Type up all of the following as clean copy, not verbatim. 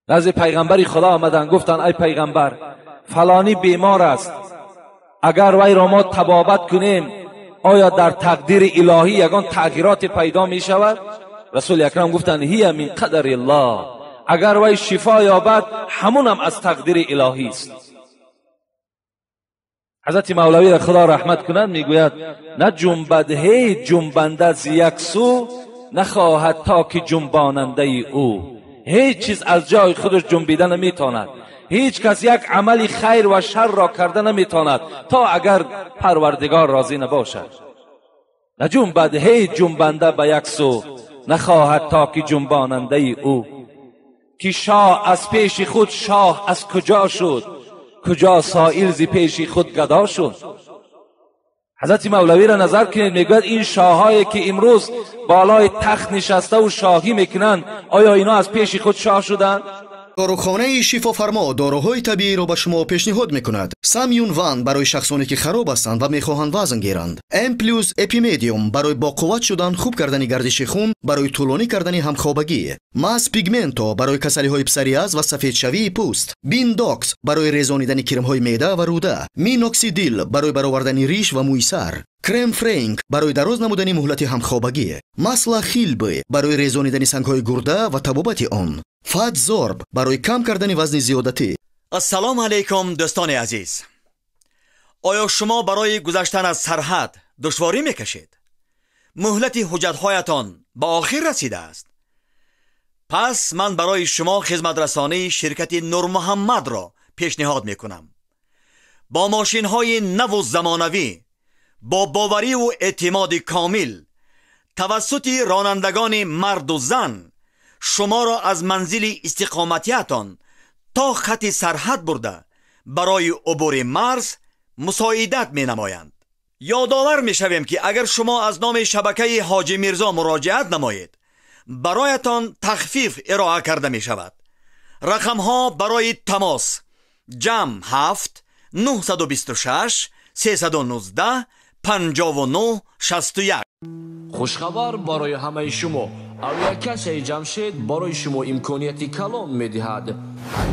نزد پیغمبر خدا آمدند، گفتند ای پیغمبر، فلانی بیمار است، اگر وی را ما طبابت کنیم آیا در تقدیر الهی یگان تغییرات پیدا می شود؟ رسول اکرم گفتند هی من قدر الله، اگر وی شفا یابد همون هم از تقدیر الهی است. حضرت مولوی را خدا رحمت کند میگوید نه جنبد هیچ جنبنده ز یک سو، نخواهد تا که جنباننده او. هیچ چیز از جای خودش جنبیده نمیتواند، هیچ کس یک عمل خیر و شر را کرده نمیتواند تا اگر پروردگار راضی نباشد. نه جنبد هیچ جنبنده به یک سو، نخواهد تا که جنباننده او. که شاه از پیش خود شاه از کجا شد، کجا سائل ز پیش خود گدا شد. حضرت مولوی را نظر کنید، میگوید این شاههایی که امروز بالای تخت نشسته و شاهی میکنند، آیا اینا از پیش خود شاه شدند؟ Дорухонаи Шифофармо доруҳои табииро ба шумо пешниҳод мекунад. Самюн Ван барои шахсоне ки хароб ҳастанд ва мехоҳанд вазн гиранд. М плюс Эпимедиум барои боқувват шудан, хуб кардани гардиши хун, барои тӯлонӣ кардани ҳамхобагӣ. Мас Пигменто барои касалиҳои псориаз ва сафедшавии пӯст. Биндокс барои резонидани кирмҳои меъда ва рӯда. Миноксидил барои баровардани риш ва мӯи сар. Крем Френк барои дароз намудани муҳлати ҳамхобагӣ. Масла Хилбе барои резонидани сангҳои гурда ва табобати он. Фатзорб барои кам кардани вазни зиёдатӣ. Ассалому алайкум дӯстони азиз. Оё шумо барои гузаштан аз сарҳад душворӣ мекашед? Муҳлати ҳуҷҷатҳоятон ба охир расидааст. Пас ман барои шумо хизматрасонии ширкати Нурмуҳаммадро пешниҳод мекунам. Бо мошинҳои наву замонавӣ, бо бовариву эътимоди комил, тавассути ронандагони марду зан шуморо аз манзили истиқоматиятон то хати сарҳад бурда барои убури марз мусоидат менамоянд. Ёдовар мешавем, ки агар шумо аз номи шабакаи Ҳоҷи Мирзо муроҷиат намоед, бароятон тахфиф ироа карда мешавад. Рақамҳо барои тамос: ҷамъ 7 926 319 59 61. Хушхабар барои ҳамаи шумо. Авиакассаи Ҷамшед барои шумо имконияти калон медиҳад.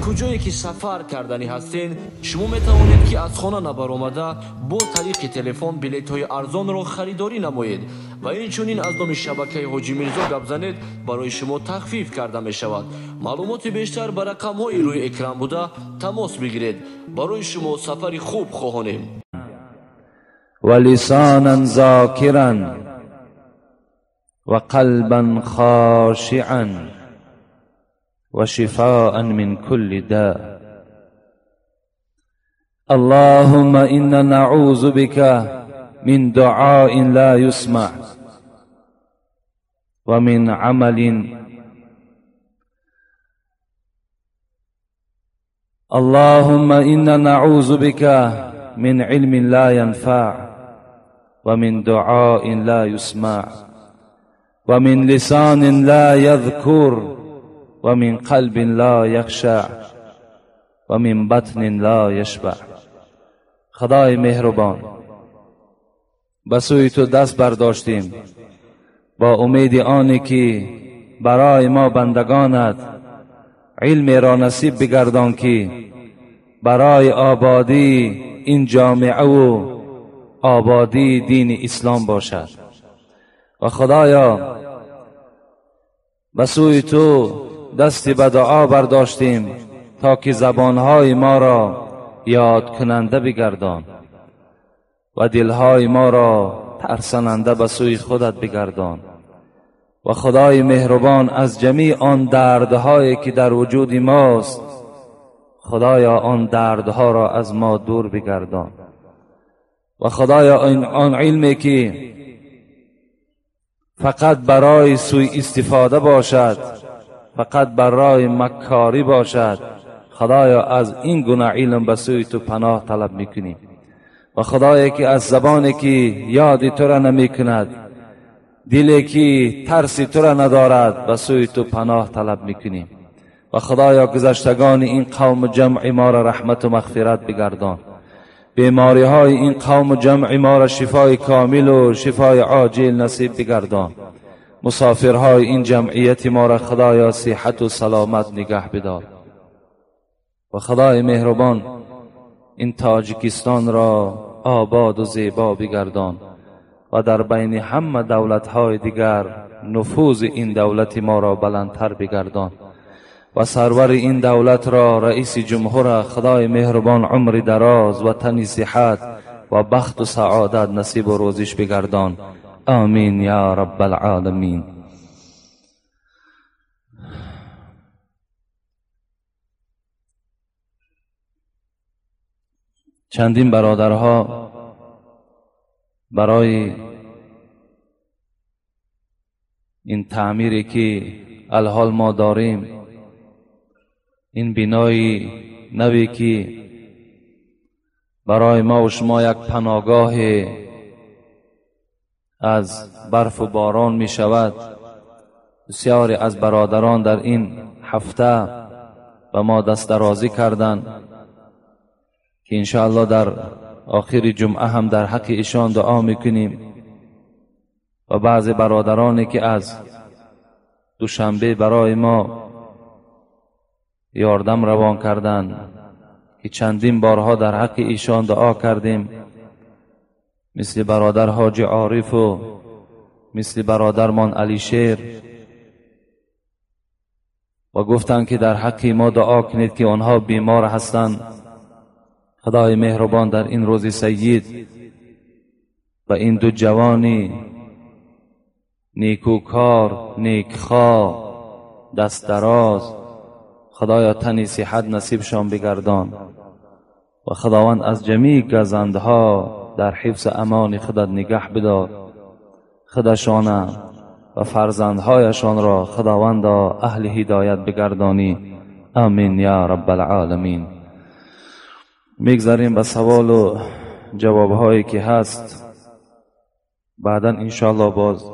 Куҷое ки сафар карданӣ ҳастен, шумо метавонед, ки аз хона набаромада бо тариқи телефон билетҳои арзонро харидорӣ намоед ва инчунин аз номи шабакаи Ҳоҷи Мирзо гап занед, барои шумо тахфиф карда мешавад. Маълумоти бештар ба рақамҳои рӯи экран буда тамос бигиред. Барои шумо сафари хуб хоҳонем. ولسانا ذاکرا وقلبا خاشعا وشفاء من كل داء. اللهم إنا نعوذ بك من دعاء لا يسمع ومن عمل. اللهم إنا نعوذ بك من علم لا ينفع ومن دعاء لا يسمع ومن لسان لا يذكر ومن قلب لا يخشع ومن بطن لا يشبع. خدای مهربان، به سوی تو دست برداشتیم با امید آنی که برای ما بندگانت علم را نصیب بگردان که برای آبادی این جامعه و آبادی دین اسلام باشد. و خدایا به سوی تو دست به دعا برداشتیم تا که زبانهای ما را یاد کننده بگردان و دلهای ما را ترساننده به سوی خودت بگردان. و خدای مهربان، از جمیع آن دردهایی که در وجود ماست، خدایا آن دردها را از ما دور بگردان. و خدایا آن علمی که فقط برای سوء استفاده باشد، فقط برای مکاری باشد، خدایا از این گونه علم به سوی تو پناه طلب میکنیم. و خدایا که از زبانی که یاد تو را نمیکند، دلی که ترس تو را ندارد، به سوی تو پناه طلب میکنیم. و خدایا گذشتگان این قوم جمع ما را رحمت و مغفرت بگردان. بیماری های این قوم جمع ما را شفای کامل و شفای عاجل نصیب بگردان. مسافرهای این جمعیت ما را خدایا صحت و سلامت نگه بدار. و خدای مهربان این تاجیکستان را آباد و زیبا بگردان و در بین همه دولت‌های دیگر نفوذ این دولت ما را بلندتر بگردان و سرور این دولت را، رئیس جمهور، خدای مهربان عمر دراز و تن صحت و بخت و سعادت نصیب و روزش بگردان. آمین یا رب العالمین. چندین برادرها برای این تعمیری که الحال ما داریم، این بینای نوی که برای ما و شما یک پناهگاه از برف و باران می شود، بسیاری از برادران در این هفته به ما دست درازی کردند که انشاءالله در آخر جمعه هم در حق ایشان دعا میکنیم. و بعض برادرانی که از دوشنبه برای ما یاردم روان کردند که چندین بارها در حق ایشان دعا کردیم، مثل برادر حاج عارف و مثل برادرمان علی شیر، و گفتند که در حق ما دعا کنید که آنها بیمار هستند. خدای مهربان در این روز سید و این دو جوانی نیکوکار، نیکخواه، دست دراز، خدایا تنی صحت نصیبشان بگردان و خداوند از جمیع گزندها در حفظ امان خودت نگه بدار. خودشان و فرزندهایشان را خداوند اهل هدایت بگردانی. آمین یا رب العالمین. میگذاریم به سوال و جوابهایی که هست، بعدا انشاءالله باز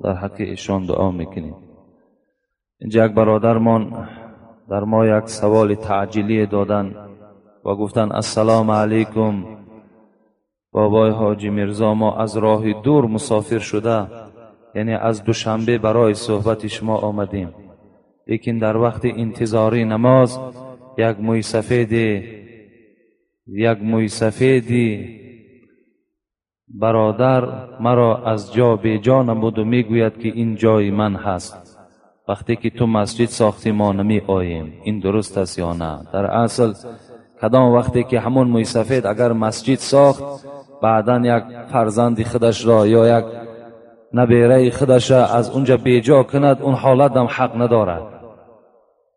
در حق ایشان دعا میکنیم. اینجا یک برادرمان در ما یک سوال تعجیلی دادن و گفتن السلام علیکم بابای حاجی میرزا، ما از راه دور مسافر شده، یعنی از دوشنبه برای صحبت شما آمدیم، لیکن در وقت انتظاری نماز یک موی سفیدی برادر مرا از جا به جا نمود و میگوید که این جای من هست، وقتی که تو مسجد ساختی ما نمی آییم، این درست است یا نه؟ در اصل کدام وقتی که همون موی سفید اگر مسجد ساخت، بعدا یک فرزند خودش را یا یک نبیره خودش را از اونجا بیجا کند، اون حالت هم حق ندارد.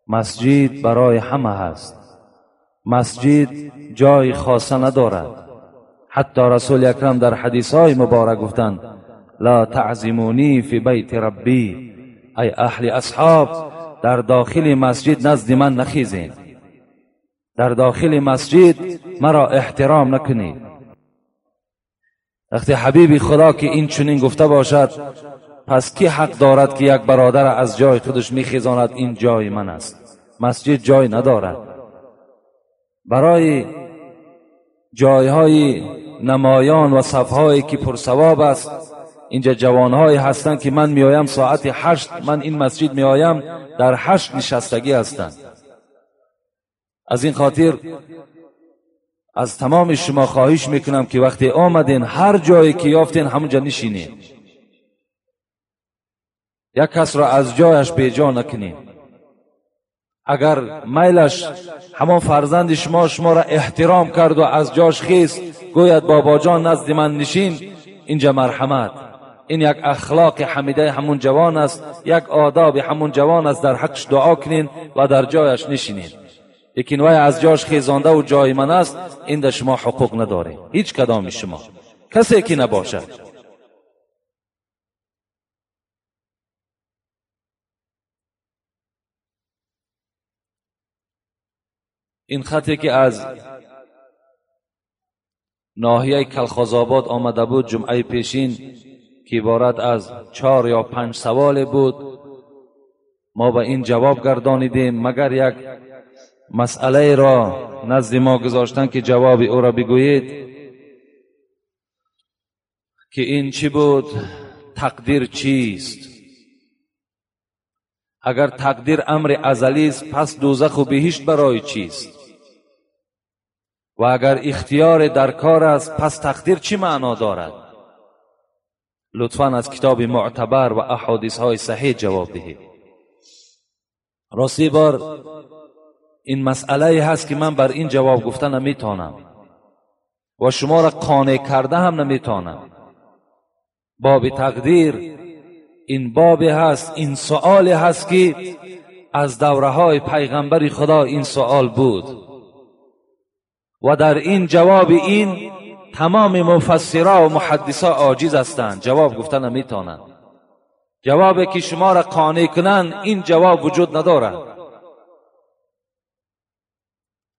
مسجد برای همه هست، مسجد جای خاصه ندارد. حتی رسول اکرم در حدیث های مبارک گفتند لا تعزمونی فی بیت ربی، ای اهل اصحاب در داخل مسجد نزد من نخیزین، در داخل مسجد مرا احترام نکنید. وقتی حبیب خدا که این چنین گفته باشد، پس کی حق دارد که یک برادر از جای خودش میخیزاند این جای من است؟ مسجد جای ندارد. برای جایهای نمایان و صفهایی که پرثواب است، اینجا جوانهایی هستند که من میایم ساعت 8 من این مسجد میایم، در 8 نشستگی هستند. از این خاطر از تمام شما خواهش میکنم که وقتی آمدین هر جایی که یافتین همونجا نشینین، یک کس را از جایش بیجا نکنین. اگر میلش همان فرزند شما را احترام کرد و از جاش خیست، گوید بابا جان نزد من نشین، اینجا مرحمت. این یک اخلاق حمیده همون جوان است، یک آداب همون جوان است، در حقش دعا کنین و در جایش نشینین. لیکن وای از جاش خیزانده و جای من است، این در شما حقوق نداره، هیچ کدام شما، کسی که نباشد. این خطی که از ناحیه کلخازآباد آمده بود جمعه پیشین که عبارت از 4 یا 5 سوال بود، ما به این جواب گردانیدیم، مگر یک مسئله را نزد ما گذاشتن که جواب او را بگویید که این چی بود؟ تقدیر چیست؟ اگر تقدیر امر ازلی است، پس دوزخ و بهشت برای چیست؟ و اگر اختیار در کار است پس تقدیر چی معنا دارد؟ لطفاً از کتاب معتبر و احادیث های صحیح جواب دهید. راستی بار این مسئله هست که من بر این جواب گفته نمیتونم و شما را قانع کرده هم نمیتونم. باب تقدیر این باب هست، این سؤال هست که از دوره های پیغمبر خدا این سؤال بود و در این جواب این تمام مفسرا و محدثا عاجز هستند، جواب گفته نمیتونند. جوابی که شما را قانع کنند این جواب وجود ندارد.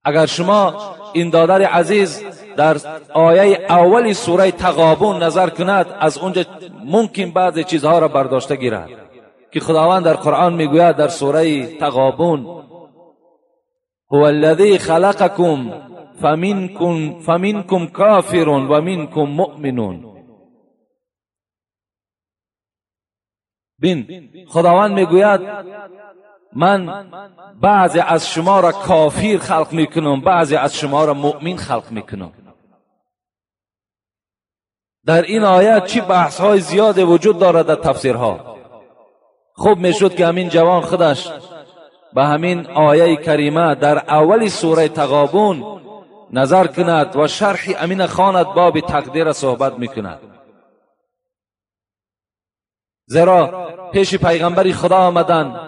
اگر شما این دادر عزیز در آیه اول سوره تغابن نظر کند، از اونجا ممکن بعضی چیزها را برداشته گیرد که خداوند در قرآن میگوید در سوره تغابن: هو الذی خلقکم فمنکم کافر و منکم مؤمنون. بین خداوند میگوید من بعضی از شما را کافر خلق میکنم، بعضی از شما را مؤمن خلق میکنم. در این آیه چی بحث های زیاد وجود دارد در تفسیرها. خوب میشد که همین جوان خودش به همین آیه کریمه در اول سوره تغابن نظر کند و شرح امین خواند، باب تقدیر صحبت میکند. زیرا پیش پیغمبر خدا آمدند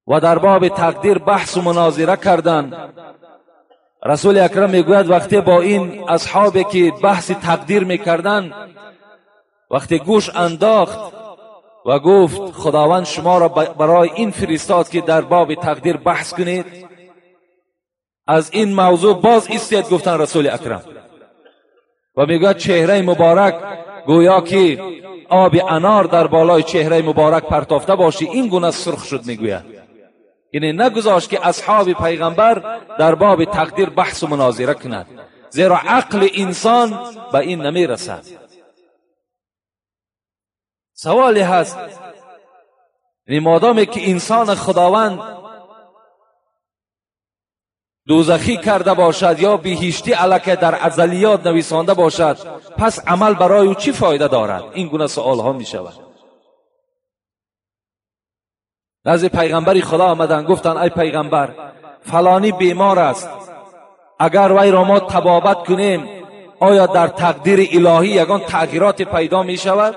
و در باب تقدیر بحث و مناظره کردند. رسول اکرم میگوید وقتی با این اصحابی که بحث تقدیر میکردند، وقتی گوش انداخت و گفت خداوند شما را برای این فرستاد که در باب تقدیر بحث کنید، از این موضوع باز ایستید، گفتن رسول اکرم. و میگوید چهره مبارک گویا که آب انار در بالای چهره مبارک پرتافته باشی، این گونه سرخ شد. میگوید یعنی نگذاشت که اصحاب پیغمبر در باب تقدیر بحث و مناظره کند، زیرا عقل انسان به این نمیرسد. سوالی هست، یعنی مادامی که انسان خداوند دوزخی کرده باشد یا بهشتی الکه در ازلیات نویسانده باشد، پس عمل برای او چی فایده دارد؟ این گونه سوال ها می شود. نزد پیغمبری خدا آمدن، گفتند ای پیغمبر فلانی بیمار است، اگر وی را ما طبابت کنیم آیا در تقدیر الهی یگان تغییرات پیدا می شود؟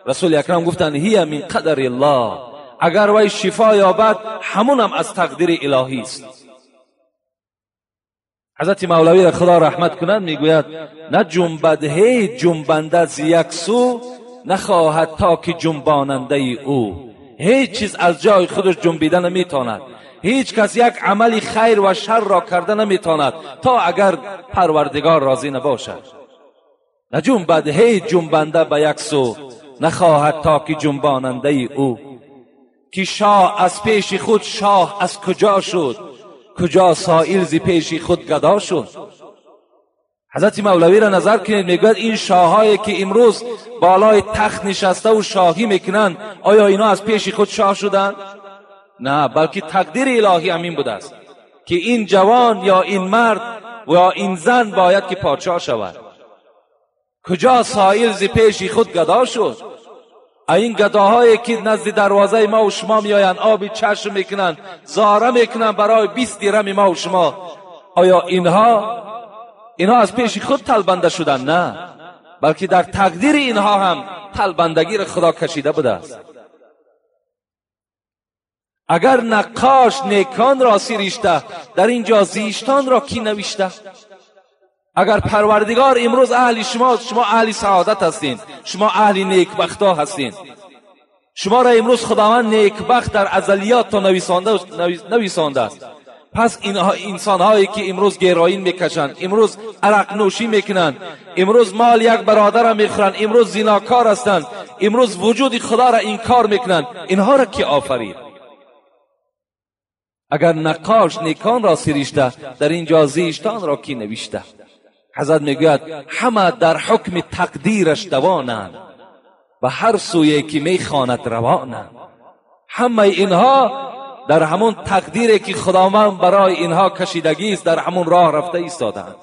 رسول اکرم گفتند هی من قدر الله، اگر وی شفا یابد همون هم از تقدیر الهی است. حضرت مولوی را خدا رحمت کند میگوید نه جنبد هیچ جنبنده ز یک سو، نخواهد تا که جنباننده او. هیچ چیز از جای خودش جنبیده نمیتواند، هیچ کس یک عمل خیر و شر را کرده نمیتواند تا اگر پروردگار راضی نباشد. نه جنبد هیچ جنبنده به یک سو، نخواهد تا که جنباننده او. که شاه از پیش خود شاه از کجا شد، کجا سائل ز پیش خود گدا شد. حضرت مولوی را نظر کنید، میگوید این شاهایی که امروز بالای تخت نشسته و شاهی میکنند، آیا اینا از پیش خود شاه شدند؟ نه، بلکه تقدیر الهی همین بوده است که این جوان یا این مرد و یا این زن باید که پادشاه شود. کجا سائل ز پیش خود گدا شد. این گداهایی که نزد دروازه ما و شما میآیند، آب چشم میکنند، زاره میکنند برای 20 درم ما و شما، آیا اینها از پیش خود تلبنده شدند؟ نه، بلکه در تقدیر اینها هم تلبندگی را خدا کشیده بوده است. اگر نقاش نیکان را سرشته، در اینجا زیشتان را کی نوشته؟ اگر پروردگار امروز اهل شما، شما اهل سعادت هستین، شما اهل نیکبختا هستین، شما را امروز خداوند نیکبخت در ازلیات تا نویسانده است. پس اینها انسانهایی که امروز گرائین میکشند، امروز عرق نوشی میکنند، امروز مال یک برادر را میخورند، امروز زیناکار هستند، امروز وجود خدا را انکار میکنند، اینها را کی آفرید؟ اگر نقاش نیکان را سرشته، در اینجا زیشتان را کی نوشته؟ حضرت میگوید همه در حکم تقدیرش دوانند، به هر سویی که میخواند روانند. همه اینها در همون تقدیری که خداوند برای اینها کشیدگی است در همون راه رفته ایستادند.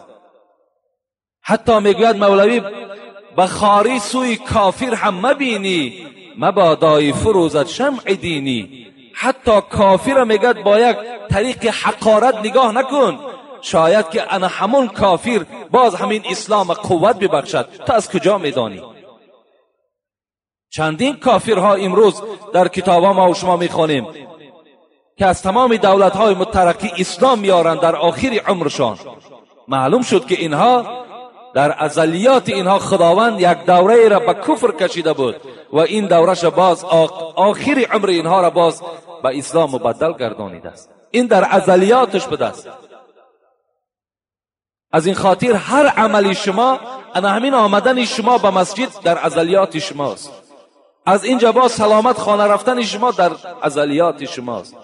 حتی میگوید مولوی به خاری سوی کافر هم مبینی مبادای فروزد شمع دینی. حتی کافر میگد با یک طریق حقارت نگاه نکن، شاید که انا همون کافر باز همین اسلام قوت ببخشد. تو از کجا میدانی؟ چندین کافرها امروز در کتاب ما و شما میخوانیم که از تمام دولت‌های مترقی اسلام میارند در آخر عمرشان. معلوم شد که اینها در ازلیات اینها خداوند یک دوره را به کفر کشیده بود و این دورش باز آخر عمر اینها را باز به اسلام مبدل گردانیده است. این در ازلیاتش بوده است. از این خاطر هر عملی شما، انا همین آمدن شما به مسجد در ازلیات شماست، از اینجا باز سلامت خانه رفتن شما در ازلیات شماست.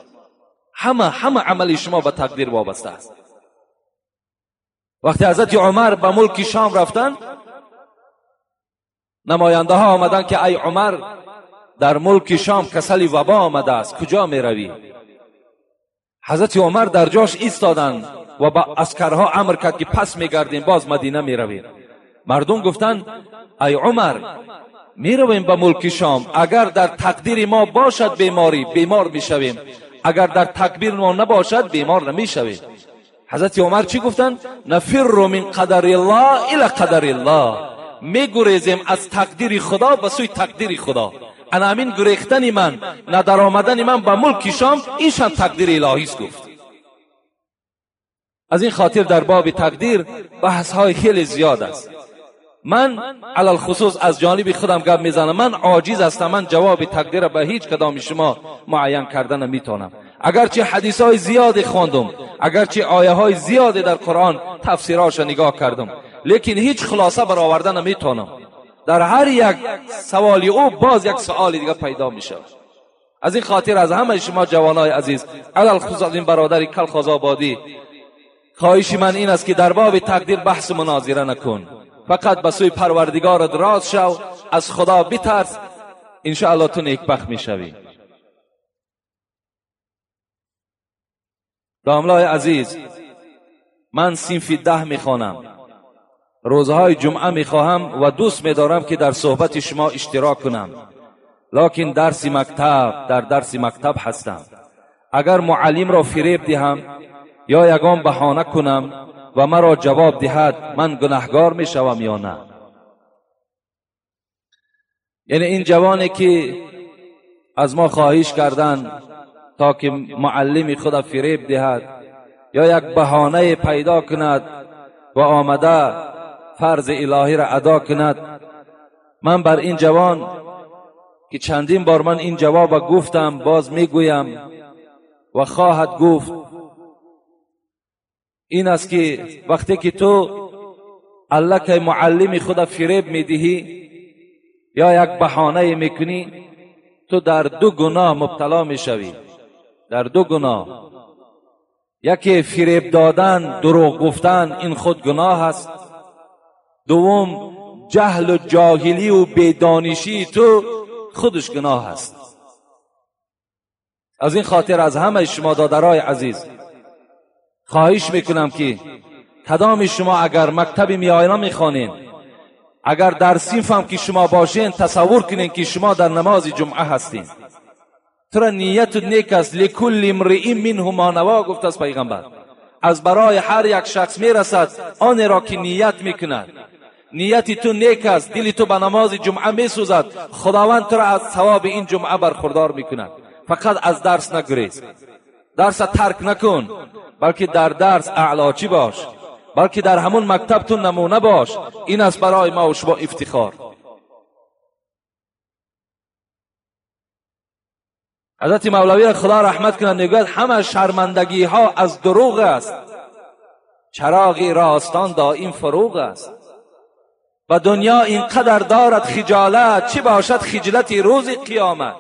همه عمل شما به تقدیر وابسته است. وقتی حضرت عمر به ملک شام رفتن، نماینده ها آمدن که ای عمر در ملک شام کسل وبا آمده است، کجا می روی؟ حضرت عمر در جاش ایستادند و به عسکرها امر کرد که پس می گردیم، باز مدینه می رویم. مردم گفتند ای عمر می رویم به ملک شام، اگر در تقدیر ما باشد بیماری بیمار می شویم، اگر در تقدیر ما نباشد بیمار نمی شویم. حضرت عمر چی گفتند؟ نفر من قدر الله الی قدر الله، میگریزیم از تقدیر خدا به سوی تقدیر خدا. انا همین گریختن من، نه در آمدن من به ملک شام، اینشان تقدیر الهی است گفت. از این خاطر در باب تقدیر بحث های خیلی زیاد است. من علی الخصوص از جانب خودم گپ میزنم، من عاجز هستم، من جواب تقدیر به هیچ کدام شما معین کردن نمیتونم. اگرچه حدیث های زیادی خواندم، اگرچه آیه های زیادی در قرآن تفسیرهاش نگاه کردم، لیکن هیچ خلاصه برآورده نمیتونم. در هر یک سوالی او باز یک سوال دیگه پیدا میشه. از این خاطر از همه شما جوانای عزیز، علی الخصوص از این برادر کلخازآبادی، خواهش من این است که در باب تقدیر بحث مناظره نکن، فقط به سوی پروردگارت راز شو، از خدا بترس، انشاءالله تو نیکبخت میشوی. داملای عزیز، من صنف 10 میخوانم، روزهای جمعه میخواهم و دوست میدارم که در صحبت شما اشتراک کنم، لکن درس مکتب، در درس مکتب هستم. اگر معلم را فریب دهم یا یگان بهانه کنم و مرا جواب دهد، من گناهگار میشوم یا نه؟ یعنی این جوانی که از ما خواهش کردن تا که معلم خود فریب دهد یا یک بهانه پیدا کند و آمده فرض الهی را ادا کند، من بر این جوان که چندین بار من این جواب گفتم، باز میگویم و خواهد گفت، این است که وقتی که تو الله معلم خود فریب میدهی یا یک بهانه میکنی، تو در دو گناه مبتلا میشوی. در دو گناه، یکی فریب دادن، دروغ گفتن، این خود گناه است. دوم جهل و جاهلی و بیدانشی تو خودش گناه است. از این خاطر از همه شما دادرای عزیز خواهش میکنم که کدام شما اگر مکتب میاینا میخوانین، اگر در صنف هم که شما باشین، تصور کنین که شما در نماز جمعه هستین. تو نیت نیک است، لکل امرئ منه ما نوا، گفت از پیغمبر، از برای هر یک شخص میرسد آن را که نیت میکند. نیت تو نیک است، دل تو به نماز جمعه میسوزد، خداوند تو را از ثواب این جمعه برخوردار میکند. فقط از درس نگریز، درس ترک نکن، بلکه در درس اعلاچی باش، بلکه در همون مکتب تو نمونه باش. این است برای ما و شما افتخار. حضرت مولوی خدا رحمت کنند میگوید همه شرمندگی ها از دروغ است، چراغ راستان دائم فروغ است. و دنیا اینقدر دارد خجالت، چی باشد خجلت روز قیامت.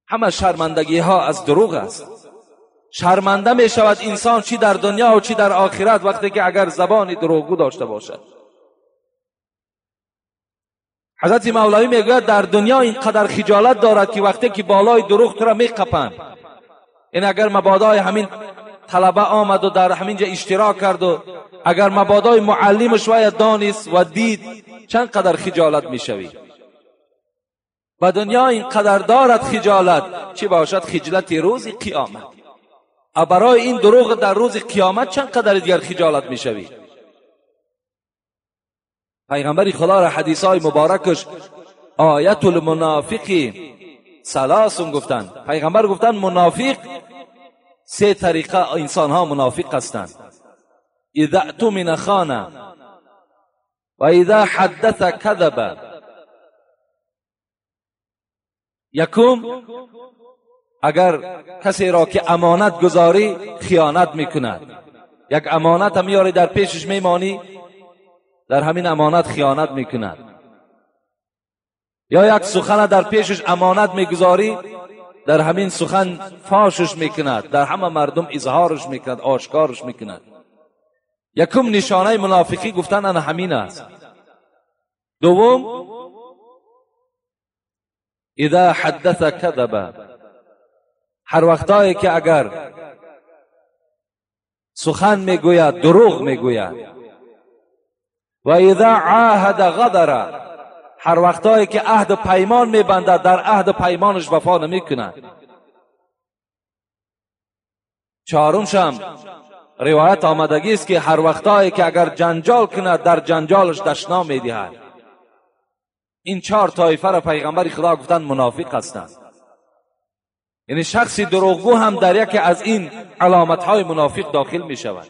همه شرمندگی ها از دروغ است. شرمنده می شود انسان چی در دنیا و چی در آخرت وقتی که اگر زبان دروغگو داشته باشد. حضرت مولوی میگوید در دنیا اینقدر خجالت دارد که وقتی که بالای دروغ تو را میقپند. این اگر مبادای همین طلبه آمد و در همینجا اشتراک کرد و اگر مبادای معلمش وی دانست و دید، چند قدر خجالت میشوی. و دنیا اینقدر دارد خجالت، چی باشد خجلت روز قیامت. برای این دروغ در روز قیامت چند قدر دیگر خجالت میشوی. پیغمبر خدا را حدیث های مبارکش آیت المنافق ثلاث گفتند. پیغمبر گفتند منافق سه طریقه انسان ها منافق هستند. اذا اؤتمن خانه و اذا حدث کذب. یکم، اگر کسی را که امانت گذاری خیانت میکند. یک امانت هم میاری در پیشش میمانی، در همین امانت خیانت میکند. یا یک سخن در پیشش امانت میگذاری، در همین سخن فاشش میکند، در همه مردم اظهارش میکند، آشکارش میکند. یکم نشانه منافقی گفتن انا همین است. دوم، اذا حدث کذب. هر وقتایی که اگر سخن میگوید دروغ میگوید. و اذا عاهد غدر. هر وقتایی که عهد و پیمان میبندد در عهد و پیمانش وفا نمیکند. چهارمشم روایت آمدگی است که هر وقتایی که اگر جنجال کند در جنجالش دشنام میدهد. این چهار طایفه را پیغمبر خدا گفتند منافق هستند. یعنی شخصی دروغگو هم در یکی از این علامتهای منافق داخل می شود.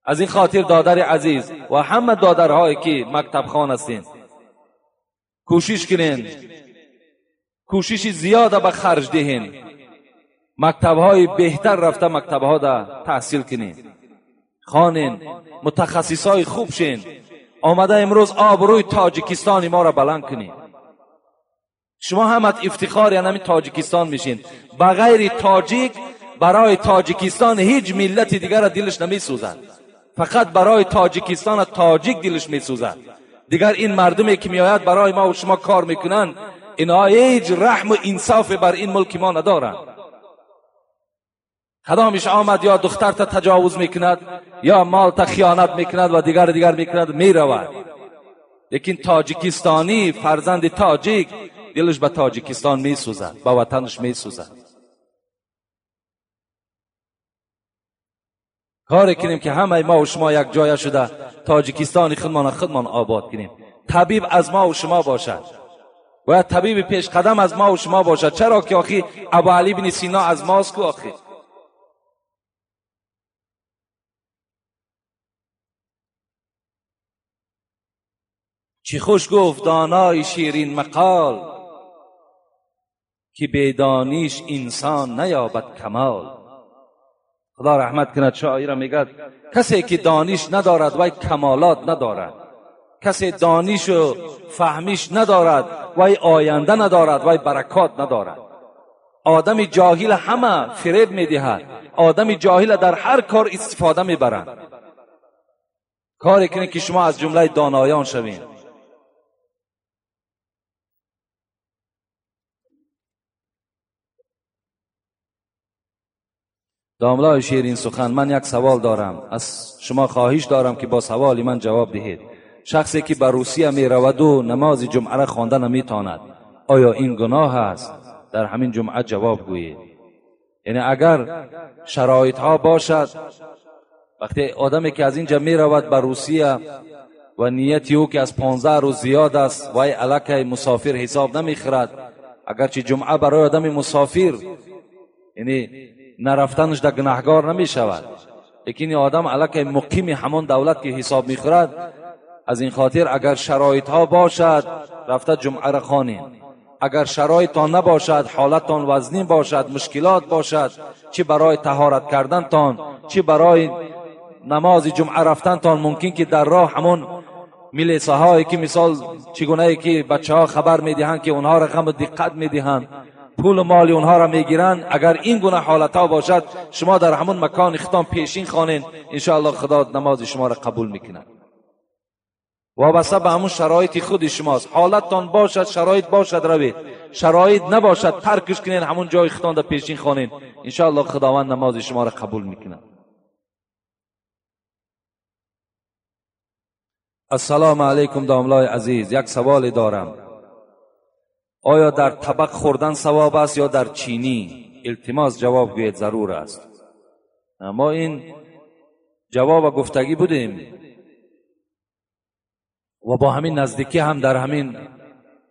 از این خاطر دادر عزیز و همه دادرهایی که مکتب خوان هستین، کوشش کنین، کوشش زیاده به خرج دهین، مکتبهای بهتر رفته مکتبها دا تحصیل کنین، خوانین، متخصصای خوب شین، آمده امروز آبروی تاجیکستان ما را بلند کنین. شما هم افتخار یعنی همین تاجیکستان میشین. بغیر تاجیک برای تاجیکستان هیچ ملت دیگر را دلش نمیسوزد. فقط برای تاجیکستان تاجیک دلش میسوزد. دیگر این مردمی که میآید برای ما و شما کار میکنن، اینها هیچ رحم و انصاف بر این ملک ما ندارند. کدامش آمد یا دختر تا تجاوز میکند یا مال تا خیانت میکند و دیگر دیگر میکند میرود. لیکن تاجیکستانی فرزند تاجیک دلش به تاجیکستان میسوزد، به وطنش میسوزد. کاری کنیم که همه ما و شما یک جای شده تاجیکستان خودمان خودمان آباد کنیم. طبیب از ما و شما باشد، باید طبیب پیش قدم از ما و شما باشد. چرا که آخی ابو علی بن سینا از ماست کو آخی. چی خوش گفت دانای شیرین مقال، که بیدانیش انسان نیابد کمال. خدا رحمت کند شاعر میگد کسی که دانش ندارد وی کمالات ندارد، کسی دانش و فهمیش ندارد وی آینده ندارد وی برکات ندارد. آدم جاهل همه فریب میدهد، آدم جاهل در هر کار استفاده میبرند. کاری کنید که شما از جمله دانایان شوین. داملای شیرین سخن، من یک سوال دارم، از شما خواهش دارم که با سوال من جواب دهید. شخصی که به روسیه می رود و نماز جمعه را خوانده نمیتواند، آیا این گناه است؟ در همین جمعه جواب گویید. یعنی اگر شرایط ها باشد، وقتی آدمی که از اینجا می رود به روسیه و نیتی او که از 15 روز زیاد است، وای الکه مسافر حساب نمیخورد. اگرچه جمعه برای آدم مسافر یعنی نرفتنش در گناهگار نمی شود، لیکن آدم الکه مقیم همان دولت که حساب میخورد. از این خاطر اگر شرایط ها باشد رفته جمعه را خوانید، اگر شرایط ها نباشد، حالتان وزنی باشد، مشکلات باشد، چی برای طهارت کردن تان، چی برای نماز جمعه رفتن تان، ممکن که در راه همون میلیسه هایی که مثال چگونه که بچه ها خبر میدهند که اونها را غم و دقت میدهند، پول و مال اونها را میگیرند، اگر این گونه حالت ها باشد شما در همون مکان ختام پیشین خوانین، انشاءالله خدا نماز شما را قبول میکند. وابسته به همون شرایط خود شماست. حالتتان باشد، شرایط باشد روید، شرایط نباشد ترکش کنین، همون جای خودتان در پیشین خوانین. انشاءالله خداوند نماز شما را قبول میکنه. السلام علیکم داملای عزیز، یک سوال دارم. آیا در طبق خوردن ثواب است یا در چینی؟ التماس جواب گوید ضرور است. ما این جواب گفتگی بودیم و با همین نزدیکی هم در همین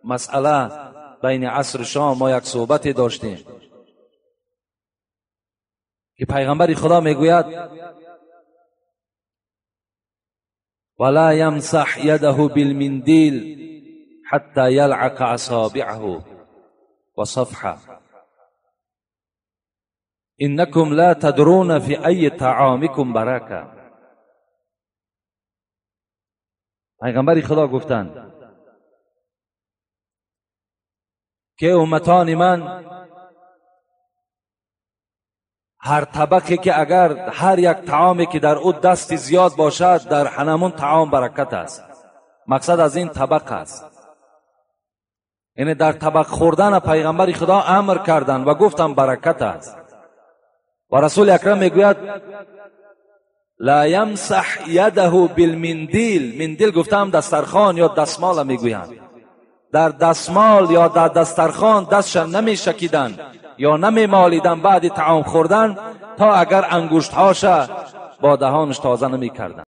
مسئله بین عصر شام ما یک صحبت داشتیم که پیغمبر خدا میگوید ولا يمسح يده بالمنديل حتى يلعق اصابعه وصفحه انكم لا تدرون في اي طعامكم برکه. پیغمبر خدا گفتند که امتان من هر طبقی که اگر هر یک طعامی که در او دست زیاد باشد در هنمون طعام برکت است. مقصد از این طبق است، یعنی در طبق خوردن پیغمبر خدا امر کردند و گفتند برکت است. و رسول اکرم میگوید لا یمسح یده بالمندیل. مندیل گفتم دسترخوان یا دستمال میگویند. در دستمال یا در دسترخوان دستش نمیشکیدند یا نمیمالیدن بعد طعام خوردن تا اگر انگشتهاش با دهانش تازه نمیکردن.